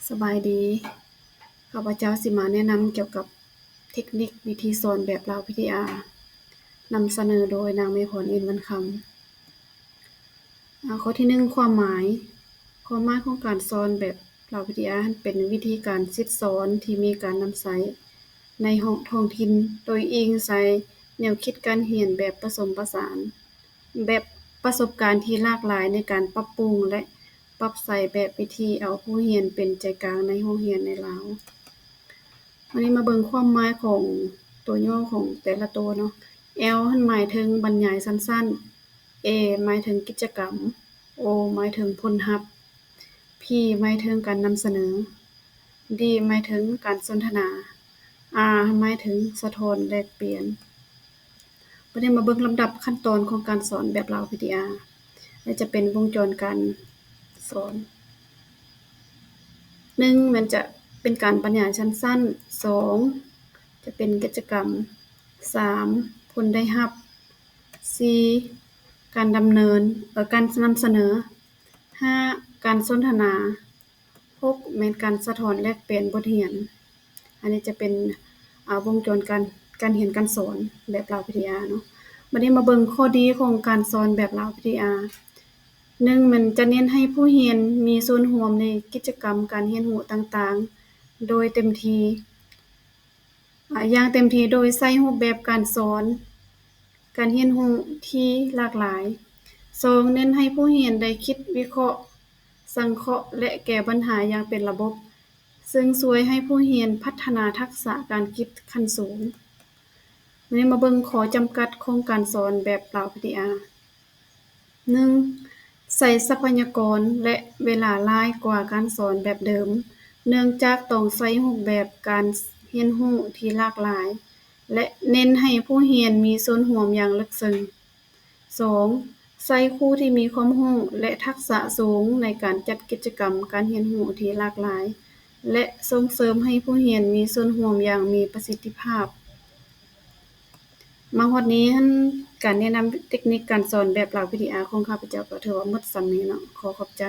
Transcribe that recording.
ສະບາຍດີ. ຂ້າພະເຈົ້າຊິມາແນະນຳກ່ຽວກັບເຕັກນິກວິທີສອນແບບລາວວິທະຍາ, ນຳສະເໜີໂດຍນາງ ເມພອນ ອິນວັນຄຳ. ອາ, ຂໍ້ທີໜຶ່ງ, ຄວາມໝາຍ. ຄວາມໝາຍຂອງການສອນແບບລາວວິທະຍາ ເປັນວິທີການສິດສອນທີ່ມີການນຳໃຊ້ໃນຫ້ອງ, ທ້ອງຖິ່ນ, ໂດຍອີງໃສ່ແນວຄິດການຮຽນແບບປະສົມປະສານ, ແບບປະສົບການທີ່ຫຼາກຫຼາຍໃນການປັບປຸງ ແລະ ປັບໃຊ້ແບບວິທີເອົາຜູ້ຮຽນເປັນໃຈກາງໃນຫ້ອງຮຽນໃນລາວ. ວັນນີ້ມາເບິ່ງຄວາມໝາຍຂອງຕົວຫຍໍ້ຂອງແຕ່ລະໂຕເນາະ. ແອລ ຫັ້ນໝາຍເຖິງບັນຍາຍສັ້ນໆ, ເອ ໝາຍເຖິງກິດຈະກຳ, ໂອ ໝາຍເຖິງຜົນຮັບ, ພີ ໝາຍເຖິງການນຳສະເໜີ, ດີ ໝາຍເຖິງການສົນທະນາ, ອາ ໝາຍເຖິງສະທ້ອນແລກປ່ຽນ. ບັດນີ້ມາເບິ່ງລຳດັບຂັ້ນຕອນຂອງການສອນແບບລາວວິທະຍາ ແລະ ຈະເປັນວົງຈອນການສອນ. ໜຶ່ງ ແມ່ນຈະເປັນການບັນຍາຍສັ້ນໆ, ສອງ ຈະເປັນກິດຈະກຳ, ສາມ ຜົນໄດ້ຮັບ, ສີ່ ການດຳເນີນ, ເອີ ການນຳສະເໜີ, ຫ້າ ການສົນທະນາ, ຫົກ ແມ່ນການສະທ້ອນແລກປ່ຽນບົດຮຽນ. ອັນນີ້ຈະເປັນ ອາ ວົງຈອນການ, ການຮຽນການສອນແບບລາວວິທະຍາເນາະ. ບັດນີ້ມາເບິ່ງຂໍ້ດີຂອງການສອນແບບລາວວິທະຍາ. ໜຶ່ງ ແມ່ນຈະເນັ້ນໃຫ້ຜູ້ຮຽນມີສ່ວນຮ່ວມໃນກິດຈະກຳການຮຽນຮູ້ຕ່າງໆ ໂດຍເຕັມທີ່, ອາ, ຢ່າງເຕັມທີ່ ໂດຍໃຊ້ຮູບແບບການສອນ, ການຮຽນຮູ້ທີ່ຫຼາກຫຼາຍ. ສອງ ເນັ້ນໃຫ້ຜູ້ຮຽນໄດ້ຄິດ, ວິເຄາະ, ສັງເຄາະ ແລະ ແກ້ບັນຫາຢ່າງເປັນລະບົບ, ເຊິ່ງຊ່ວຍໃຫ້ຜູ້ຮຽນພັດທະນາທັກສະການຄິດຂັ້ນສູງ. ມື້ນີ້ມາເບິ່ງຂໍ້ຈຳກັດຂອງການສອນແບບລາວວິທະຍາ. ໜຶ່ງ ໃຊ້ຊັບພະຍາກອນ ແລະ ເວລາຫຼາຍກວ່າການສອນແບບເດີມ, ເນື່ອງຈາກຕ້ອງໃຊ້ຮູບແບບການຮຽນຮູ້ທີ່ຫຼາກຫຼາຍ ແລະ ເນັ້ນໃຫ້ຜູ້ຮຽນມີສ່ວນຮ່ວມຢ່າງເລິກເຊິ່ງ. ສອງ ໃຊ້ຄູທີ່ມີຄວາມຮູ້ ແລະ ທັກສະສູງໃນການຈັດກິດຈະກຳການຮຽນຮູ້ທີ່ຫຼາກຫຼາຍ ແລະ ສົ່ງເສີມໃຫ້ຜູ້ຮຽນມີສ່ວນຮ່ວມຢ່າງມີປະສິດທິພາບ. ມາຮອດນີ້ຫັ້ນ ການແນະນຳເຕັກນິກການສອນແບບລາວວິທະຍາຂອງຂ້າພະເຈົ້າກໍຖືວ່າໝົດສ່ຳນີ້ເນາະ. ຂໍຂອບໃຈ.